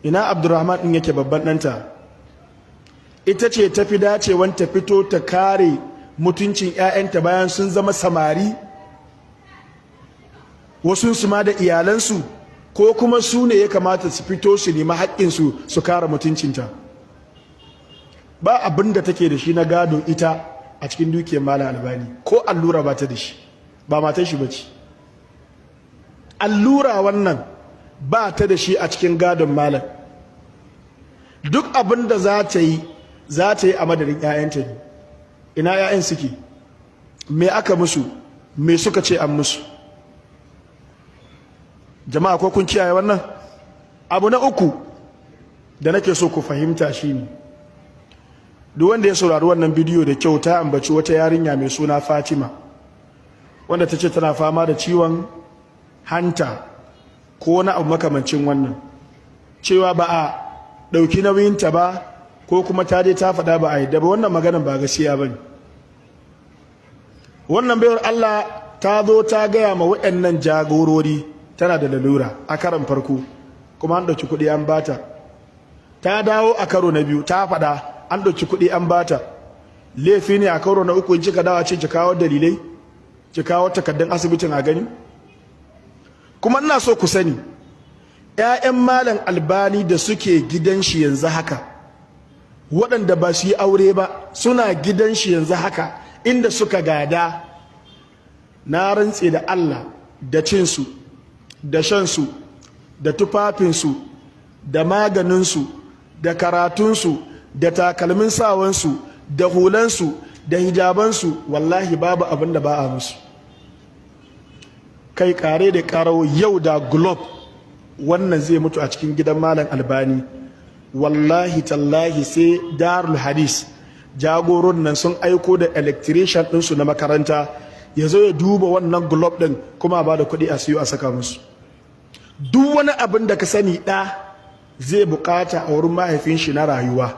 Ina Abdurrahman ɗin yake, babban ɗanta? Ita ce ta fi dacewan ta fito ta kare mutuncin 'ya'yanta bayan sun zama samari, wasu su ma da iyalansu, ko kuma su ne ya kamata su fito su nemi haƙƙinsu su kare mutuncinta? Ba abin da take da shi na gado ita a cikin dukiyar Malam Albani, ko allura ba ta da shi. Ba matan shi bace. Allura wannan ba ta da shi a cikin gadon malam. Duk abin da za ta yi, za ta yi a madadin 'ya'yanta ne. Ina 'ya'yan suke? Me aka musu? Me suka ce an musu? Jama'a, ko kun kiyaye wannan? Abu na uku da nake so ku fahimta shine, duk wanda ya saurari wannan bidiyo da kyau, ta ambaci wata yarinya mai suna Fatima, wanda ta ce tana fama da ciwon hanta ko wani abu makamancin wannan, cewa ba a ɗauki nauyinta ba, ko kuma ta je ta faɗa ba a yadda ba. Wannan maganan ba gaskiya ba ne. Wannan baiwar Allah ta zo ta gaya ma waɗannan jagorori tana da lalura a karan farko, kuma an ɗauki kuɗi an bata. Ta dawo a karo na biyu, ta faɗa, an ɗauki kuɗi an bata. Laifi ne a karo na uku in kika dawo ce ki kawo dalilai, ki kawo takardun asibitin a gani? Kuma ina so ku sani, 'ya'yan Malam Albani da suke gidan shi yanzu haka, waɗanda ba su yi aure ba, suna gidan shi yanzu haka, inda suka gada, na rantse da Allah, da cinsu da shansu da tufafinsu da maganinsu da karatunsu da takalmin sawansu da hulansu da hijabansu, wallahi babu abin da ba a musu. Kai, kare da karau, yau da globe wannan zai mutu a cikin gidan Malam Albani, wallahi tallahi sai Darul Hadis jagoron nan sun aiko da electrician ɗinsu na makaranta ya zo ya duba wannan globe ɗin, kuma ba da kuɗi a siyo a saka musu. Duk wani abin da ka sani ɗa zai bukata a wurin mahaifin shi na rayuwa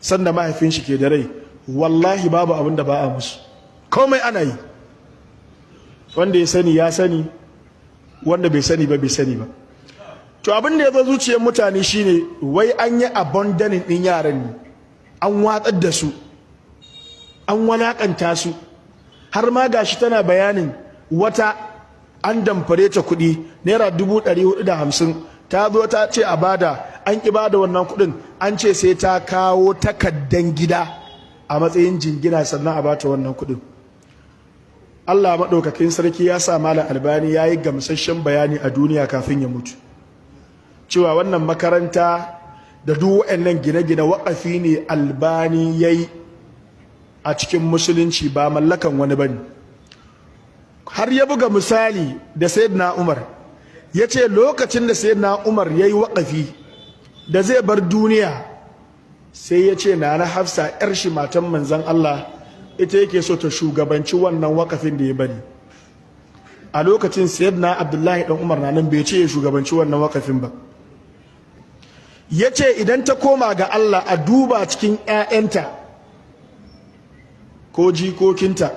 sanda mahaifin shi ke da rai, wallahi babu abin da ba a musu. Komai ana yi. Wanda ya sani ya sani, wanda bai sani ba bai sani ba. To, abin da ya zo zuciyar mutane shine wai an yi abandoning din yaran ne, an watsar da su, an walakanta su. Har ma gashi tana bayanin wata an damfare ta kuɗi ₦450,000. Ta zo ta ce a bada, an ƙi bada wannan kuɗin, an ce sai ta kawo takaddan gida a matsayin jingina sannan a bata wannan kuɗin. Allah maɗaukakin sarki ya sa Malam Albani ya yi gamsasshen bayani a duniya kafin ya mutu cewa wannan makaranta da duk waɗannan gine-gine waƙafi ne Albani ya yi a cikin musulunci, ba mallakan wani bane. Har ya buga misali da Sayyidina Umar, ya ce lokacin da Sayyidina Umar ya yi waƙafi da zai bar duniya, sai ya ce na Hafsa, 'yar shi, matan manzan Allah, ita yake so ta shugabanci wannan waƙafin da ya bari. A lokacin Sayyidina Abdullahi dan Umar na nan, bai ce ya shugabanci wannan waƙafin ba. Ya ce idan ta koma ga Allah, a duba cikin 'ya'yanta ko jikokinta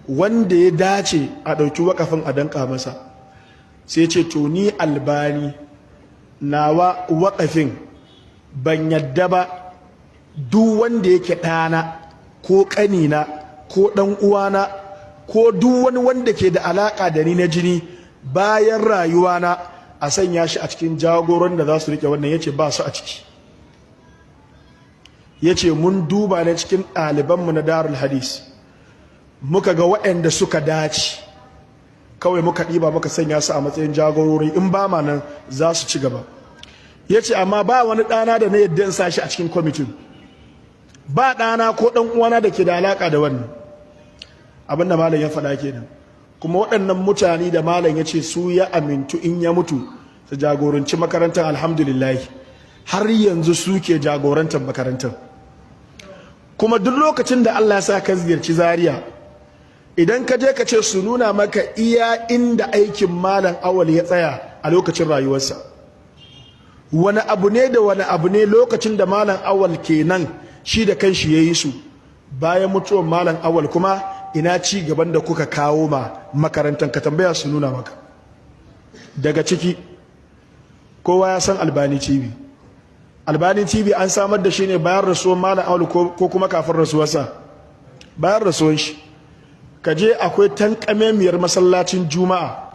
wanda ya dace a ɗauki wakafin a danka masa. Sai ce, to, ni Albani, nawa wakafin ban yadda ba duk wanda yake ɗana ko ƙanina ko ɗan uwana ko duk wani wanda ke da alaƙa da ni na jini bayan rayuwana a sanya shi a cikin jagoran da za su rike wannan. Yace ba su a ciki. Yace mun duba ne cikin ɗalibanmu na Darul Hadis, muka ga waɗanda suka dace, kawai muka ɗiba muka sanya su a matsayin jagorori, in ba ma nan za su ci gaba. Yace amma ba wani ɗana da na yadda in sa shi a cikin kwamitin, ba ɗana ko ɗan uwana da ke da alaƙa da wannan. Abinda malam ya faɗa kenan. Kuma waɗannan mutane da malam ya ce su ya amintu in ya mutu su jagoranci makarantar, alhamdulillah, har yanzu su ke jagorantar makarantar. Kuma duk lokacin da Allah ya sa ka ziyarci Zaria, idan ka je ka ce su nuna maka iya inda aikin Malam Awal ya tsaya a lokacin rayuwarsa, wani abu ne da wani abu ne lokacin da Malam Awal kenan shi da kanshi ya yi su, bayan mutuwar Malam Awal kuma ina ci gaban da kuka kawo ma makarantar, ka tambaya su nuna maka. Daga ciki Kowa ya san Albani TV. Albani TV an samar da shi ne bayan rasuwar Malam Auwal ko kuma kafin rasuwarsa? Bayan rasuwar shi. Ka je, akwai tankamemiyar masallacin Juma'a.